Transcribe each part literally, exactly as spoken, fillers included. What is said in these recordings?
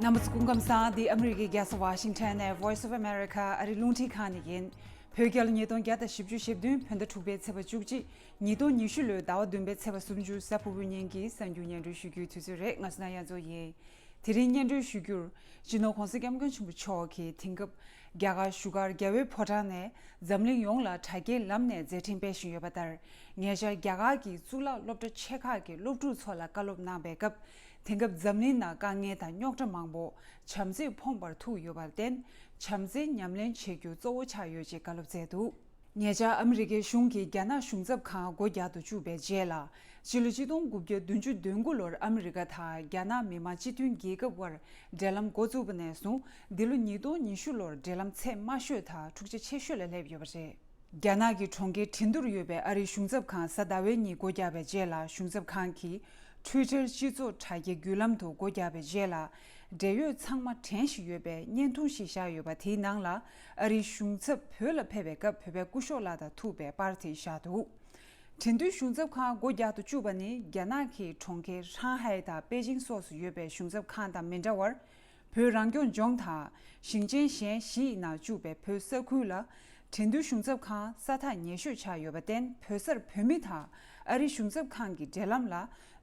རྣམ་པ་ཚོ་སྐུ་ཁམས་བཟང་། འདི་ཨ་མི་རི་ཀའི་རྒྱལ་ས་ཝ་ཤིང་ཊོན་ནས་Voice of America ཨ་རི་རླུང་འཕྲིན་ཁང་ནས་ཡིན། བོད་རྒྱལ་ལོ་ཉིས་སྟོང་བརྒྱ་དང་བཞི་བཅུ་ཞེ་བདུན་བོད་ཟླ་དྲུག་པའི་ཚེས་པ་བཅུ་གཅིག་ཉིས་སྟོང་ཉི་ཤུ་ལོའི་ཟླ་བ་བདུན་པའི་ཚེས་པ་སུམ་ཅུ་གཟའ་ཕུར་བུའི་ཉིན་གྱི་གསར་འགྱུར་སྙན་སྒྲོན་ཞུ་རྒྱུའི་དུས་ཚོད་རེད། ང་སུ་ན་ཡ་མཚོ་ཡིན། དེ་རིང་སྙན་སྒྲོན་ཞུ་རྒྱུར། སྤྱི་ནོར་༧གོང་ས་༧སྐྱབས་མགོན་ཆེན་པོ་མཆོག་གིས་དེང་སྐབས་རྒྱ་གར་བཞུགས་སྒར་རྒྱལ་བའི་ཕོ་བྲང་ནས་འཛམ་གླིང་ཡོངས་ལ་དྲ་རྒྱའི་ལམ་ནས་མཛད་འཕྲིན་སྤེལ་བཞིན་ཡོད་པ་ལྟར། ཉེ་ཆར་རྒྱ་གར་གྱི་གཙུག་ལག་སློབ་གྲྭ་ཆེ་ཁག་གི་སློབ་ཕྲུག་ཚོ་ལ་བཀའ་སློབ་གནང་བའི་སྐབས། དེང་སྐབས་འཛམ་གླིང་ནང་དཀའ་ངལ་དང་རྙོག་དྲ་མང་པོ་བྱམས་བརྩེས་ཕོངས་པར་ཐུག་ཡོད་པར་བརྟེན། བྱམས་བརྩེ་ཉམས་ལེན་བྱེད་རྒྱུ་གཙོ་བོ་ཆགས་ཡོད་ཅེས་བཀའ་སློབ་སྩལ་འདུག་ཉེ་ཆར་ཨ་མི་རི་ཀའི་གཞུང་གིས་རྒྱ་ནག་གཞུང་ཚབ་ཁང་སྒོ་རྒྱག་ཏུ་བཅུག་པའི་རྗེས་ལ། ཕྱི་ལོ་ཆིག་སྟོང་དགུ་བརྒྱ་བདུན་ཅུ་དོན་དགུ་ལོར་ཨ་མི་རི་ཀ་དང་རྒྱ་ནག་མི་དམངས་སྤྱི་མཐུན་རྒྱལ་ཁབ་དབར་འབྲེལ་ལམ་འགོ་བཙུགས་པ་ནས་བཟུང་། འདི་ལོ་ཉིས་སྟོང་ཉི་ཤུ་ལོར་འབྲེལ་ལམ་ཚད་དམའ་ཤོས་དང་འཁྲུག་ཆ་ཆེ་ཤོས་ལ་སླེབས་ཡོད་པ་རེད། རྒྱ་ནག་གི་གྲོང་ཁྱེར་ཁྲིན་ཏུར་ཡོད་པའི་ཨ་རིའི་གཞུང་ཚབ་ཁང་གཟའ་ཟླ་བའི་ཉིན་སྒོ་བརྒྱབ་པའི་རྗེས་ལ། གཞུང་ཚབ་ཁང་གིས་Twitter སྤྱི་ཚོགས་དྲ་རྒྱའི་བརྒྱུད་ལམ་དུ་སྒོ་བརྒྱབ་པའི་རྗེས་ལ། འབྲེལ་ཡོད་ཚང་མ་དྲན་བཞིན་ཡོད་པའི་བརྙན་ཐུང་ཞིག་བཞག་ཡོད་པ། དེའི་ནང་ལ་ཨ་རིའི་གཞུང་ཚབ་བོད་ལ་ཕེབས་པའི་སྐབས་བོད་པའི་སྐུ་ཞབས་ལགས་དང་ཐུག་པའི་པར་དེ་བཞག་འདུག་ཁྲིན་ཏུའུ་གཞུང་ཚབ་ཁང་སྒོ་རྒྱག་ཏུ་བཅུག་པ་ནི། རྒྱ་ནག་གི་གྲོང་ཁྱེར་ཧྲང་ཧའེ་དང་པེ་ཅིང་སོགས་སུ་ཡོད་པའི་གཞུང་ཚབ་ཁང་དང་མི་འདྲ་བར། བོད་རང་སྐྱོང་ལྗོངས་དང་ཞིང་ཆེན་གཞན་བཞིའི་ནང་བཅུག་པའི་བོད་ས་ཁུལ་ལ། ཁྲིན་ཏུའུ་གཞུང་ཚབ་ཁང་ས་ཐག་ཉེ་ཤོས་ཆགས་ཡོད་པར་བརྟེན། བོད་སར་བོད་མི་དང་ཨ་རིའི་གཞུང་ཚབ་ཁང་གི་འབྲེལ་ལམ་ལ་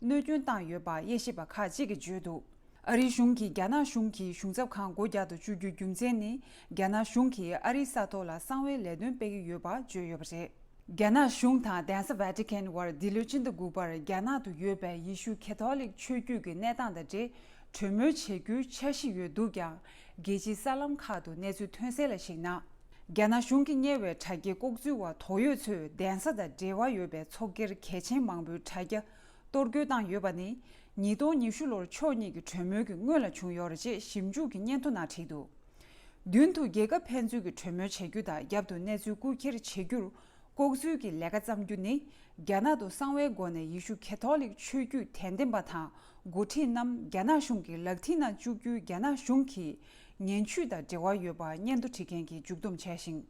གནོད་སྐྱོན་བཏང་ཡོད་པ་དབྱེ་ཞིབ་པ་ཁག་ཅིག་གིས་བརྗོད་འདུག་ཨ་རིའི་གཞུང་གིས་རྒྱ་ནག་གཞུང་གི་གཞུང་ཚབ་ཁང་སྒོ་རྒྱག་ཏུ་བཅུག་རྒྱུའི་རྒྱུ་མཚན་ནི། རྒྱ་ནག་གཞུང་གིས་ཨ་རིའི་ས་ཐོག་ལ་གསང་བའི་ལས་དོན་སྤེལ་གྱི་ཡོད་པ་བརྗོད་ཡོད་པ་རེད། རྒྱ་ནག་གཞུང་དང་གདན་ས་ཝེ་ཏི་ཀན་དབར་འདི་ལོའི་སྤྱི་ཟླ་དགུ་པར་རྒྱ་ནག་ཏུ་ཡོད་པའི་ཡེ་ཤུ་ཁེ་ཐོ་ལིག་ཆོས་བརྒྱུད་ཀྱི་གནས་སྟངས་དང་འབྲེལ་གྲོས་མོལ་བྱེད་རྒྱུའི་འཆར་གཞི་ཡོད་འདུག་ཀྱང་། རྒྱལ་སྤྱིའི་གསར་ལམ་ཁག་ཏུ་གནས་ཚུལ་ཐོན་གསལ་ལ་གཞིགས་ན། རྒྱ་ནག་གཞུང་གིས་གཉེར་བའི་དྲ་རྒྱའི་ལྐོག་འཛུལ་བ་དོགས་ཡོད་ཚོས་གདན་ས་དང་འབྲེལ་བ་ཡོད་པའི་ཚོགས་སྒེར་གལ་ཆེན་མང་པོའི་དྲ་རྒྱ་གཏོར་རྒོལ་བཏང་ཡོད་པ་ནི། ཉིས་སྟོང་ཉི་ཤུ་ལོར་ཕྱོགས་གཉིས་ཀྱི་གྲོས་མོལ་གྱི་སྔོན་ལ་བྱུང་ཡོད་རེད་ཅེས་ཞིབ་འཇུག་གི་སྙན་ཐོ་ནང་བྲིས་འདུག་མདུན་དུ་རྒྱལ་ཁབ་ཕན་ཚུན་གྱི་གྲོས་མོལ་བྱེད་རྒྱུ་དང་། རྒྱབ་ཏུ་གནས་ཚུལ་རྐུ་འཁྱེར་བྱེད་རྒྱུར་ལྐོག་འཛུལ་གྱི་ལས་ཀ་བརྩམ་རྒྱུ་ནི། རྒྱ་ནག་ཏུ་གསང་བའི་སྒོ་ནས་ཡེ་ཤུ་ཁེ་ཐོ་ལིག་ཆོས་བརྒྱུད་དད་ལྡན་པ་དང་འགོ་ཁྲིད་རྣམས་རྒྱ་ནག་གཞུང་གི་ལག་མཐིལ་ནང་བཅུག་རྒྱུའི་རྒྱ་ནག་གཞུང་གི་ངན་བྱུས་དང་འབྲེལ་བ་ཡོད་པ་སྙན་ཐོ་བྲིས་མཁན་གྱིས་མཇུག་བསྡོམས་བྱས་ཤིང་།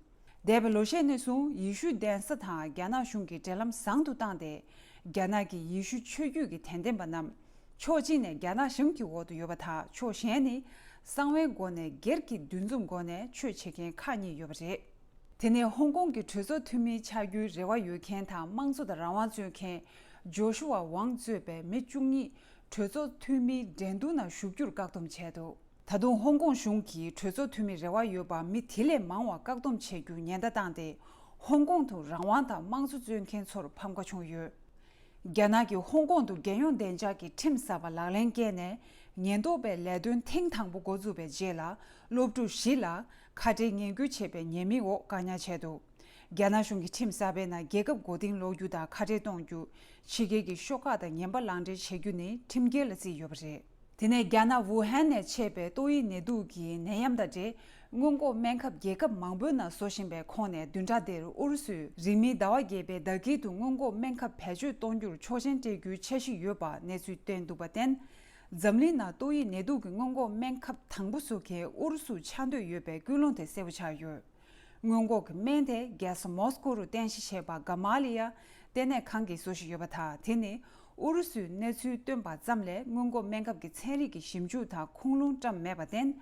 འདས་པའི་ལོ་ཤས་ནས་བཟུང་ཡེ་ཤུ་གདན་ས་དང་རྒྱ་ནག་གཞུང་གི་འབྲེལ་ལམ་བཟང་དུ་བཏང་སྟེ། རྒྱ་ནག་གི་ཡེ་ཤུ་ཆོས་བརྒྱུད་ཀྱི་དད་ལྡན་པ་རྣམས་ཕྱོགས་གཅིག་ནས་རྒྱ་ནག་གཞུང་གི་འོག་ཏུ་ཡོད་པ་དང་། ཕྱོགས་གཞན་ནི་གསང་བའི་སྒོ་ནས་སྒེར་གྱི་འདུ་འཛོམས་སྒོ་ནས་ཆོས་བྱེད་མཁན་ཁག་གཉིས་ཡོད་པ་རེད། དེ་ནས་ཧོང་ཀོང་གི་གྲོས་ཚོགས་འཐུས་མི་ཆགས་རྒྱུའི་རེ་བ་ཡོད་མཁན་དང་། དམངས་གཙོ་དང་རང་དབང་རྩོད་མཁན་ཇོ་ཤུ་ཝ་ཝང་གཙོས་པའི་མི་བཅུ་གཉིས་གྲོས་ཚོགས་འཐུས་མིའི་འགྲན་བསྡུར་ནང་ཞུགས་རྒྱུར་བཀག་སྡོམ་བྱས་འདུག་ད་དུང་ཧོང་ཀོང་གཞུང་གིས་གྲོས་ཚོགས་འཐུས་མི་རེ་བ་ཡོད་པ་མི་དེ་ལས་མང་བ་བཀག་སྡོམ་བྱེད་རྒྱུར་ཉེན་བརྡ་བཏང་སྟེ། ཧོང་ཀོང་དུ་རང་དབང་དང་དམངས་གཙོ་རྩོད་མཁན་ཚོར་ཕམ་ཁ་བྱུང་ཡོད། རྒྱ་ནག་གིས་ཧོང་ཀོང་དུ་རྒྱལ་ཡོངས་བདེ་འཇགས་ཀྱི་ཁྲིམས་གསར་པ་ལག་ལེན་བཀལ་ནས། ཉེན་རྟོག་པའི་ལས་དོན་ཐེངས་དང་པོ་འགོ་འཛུགས་པའི་རྗེས་ལ། སློབ་ཕྲུག་བཞི་ལ་ཁ་བྲལ་ངན་སྐུལ་བྱས་པའི་ཉེས་མིང་འོག་བཀག་ཉར་བྱས་འདུག་རྒྱ་ནག་གཞུང་གིས་ཁྲིམས་གསར་པའི་ནང་རྒྱལ་ཁབ་མགོ་རྟིང་སློག་རྒྱུ་དང་ཁ་བྲལ་གཏོང་རྒྱུ། ཕྱི་རྒྱལ་གྱི་ཤོག་ཁག་དང་ངན་པ་ལག་འབྲེལ་བྱེད་རྒྱུ་ནི་ཁྲིམས་འགལ་ལ་བརྩིས་ཡོད་པ་རེད། དེ་ནས་རྒྱ་ནག་ཝུ་ཧན་ནས་མཆེད་པའི་ཏོག་དབྱིབས་ནད་དུག་གི་ནད་ཡམས་དང་འབྲེལ། སྔོན་འགོག་སྨན་ཁབ་རྒྱལ་ཁབ་མང་པོའི་ནང་བཟོ་བཞིན་པའི་ཁོངས་ནས། བདུན་ཕྲག་འདིར་ཨུ་རུ་སུས་རིང་མིན་ཟླ་བ་བརྒྱད་པའི་ཟླ་དཀྱིལ་དུ་སྔོན་འགོག་སྨན་ཁབ་བེད་སྤྱོད་གཏོང་རྒྱུར་ཆོག་མཆན་སྤྲད་རྒྱུའི་འཆར་གཞི་ཡོད་པ་གནས་ཚུལ་བཏོན་འདུག་པར་བརྟེན། འཛམ་གླིང་ནང་ཏོག་དབྱིབས་ནད་དུག་གི་སྔོན་འགོག་སྨན་ཁབ་དང་པོ་བཟོ་མཁན་ཨུ་རུ་སུ་ཆགས་འདོད་ཡོད་པའི་ཀུན་སློང་དེ་གསལ་པོ་ཆགས་ཡོད། སྔོན་འགོག་གི་སྨན་དེ་རྒྱལ་ས་མོ་སི་ཀོ་རུ་རྟེན་གཞི་བྱས་པ་ག་མ་ལི་ཡ་ལྟེ་གནས་ཁང་གིས་བཟོ་བཞིན་ཡོད་པ་དང་། དེ་ནི་ཨུ་རུ་སུས་གནས་ཚུལ་བཏོན་པ་ཙམ་ལས། སྔོན་འགོག་སྨན་ཁབ་ཀྱི་ཚན་རིག་གི་ཞིབ་འཇུག་དང་ཁུངས་ལུང་བཀྲམ་མེད་པར་བརྟེན།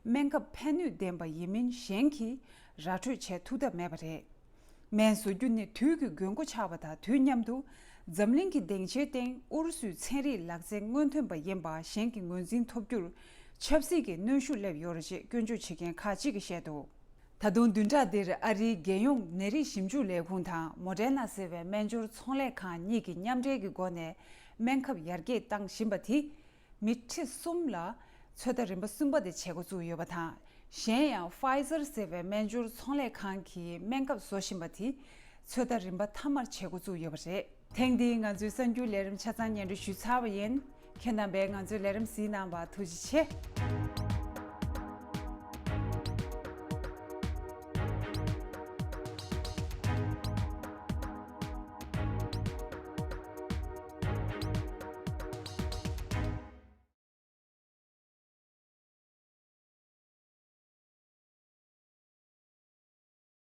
སྨན་ཁབ་ཕན་ནུས་ལྡན་པ་ཡིན་མིན་གཞན་གྱིས་ར་སྤྲོད་བྱེད་ཐུབ་ཐབས་མེད་པ་རེད། སྨན་བཟོ་རྒྱུ་ནི་དུས་ཀྱི་དགོས་མཁོ་ཆགས་པ་དང་། དུས་མཉམ་དུ་འཛམ་གླིང་གི་སྡིངས་ཆའི་སྟེང་ཨུ་རུ་སུའི་ཚན་རིག་ལག་རྩལ་སྔོན་ཐོན་པ་ཡིན་པ་གཞན་གྱིས་ངོས་འཛིན་ཐོབ་རྒྱུར་ཆབ་སྲིད་ཀྱི་གནོན་ཤུགས་སླེབས་ཡོད་རེད་ཅེས་སྐྱོན་བརྗོད་བྱེད་མཁན་ཁག་ཅིག་གིས་བཤད་འདུག་ད་དུང་བདུན་ཕྲག་འདིར་ཨ་རིའི་རྒྱལ་ཡོངས་ནད་རིགས་ཞིབ་འཇུག་ལས་ཁུངས་དང་མོ་ཌེ་ན་ཟེར་བའི་སྨན་སྦྱོར་ཚོང་ལས་ཁང་གཉིས་ཀྱིས་མཉམ་འབྲེལ་གྱི་སྒོ་ནས་སྨན་ཁབ་ཡར་རྒྱས་བཏང་བཞིན་པ་དེ། མི་ཁྲི་གསུམ་ལ་ཚོད་ལྟ་རིམ་པ་གསུམ་པ་དེ་བྱེད་འགོ་བཙུགས་ཡོད་པ་དང་། གཞན་ཡང་Pfizer་ཟེར་བའི་སྨན་སྦྱོར་ཚོང་ལས་ཁང་གིས་སྨན་ཁབ་བཟོ་བཞིན་པ་དེ་ཚོད་ལྟ་རིམ་པ་མཐའ་མར་བྱེད་འགོ་བཙུགས་ཡོད་པ་རེད། ཐེངས་འདིའི་ང་ཚོའི་གསར་འགྱུར་ལས་རིམ་ཆ་ཚང་སྙན་སྒྲོན་ཞུས་ཚར་བ་ཡིན། ཁྱེད་རྣམ་པས་ང་ཚོའི་ལས་རིམ་གཟིགས་གནང་བར་ཐུགས་རྗེ་ཆེ།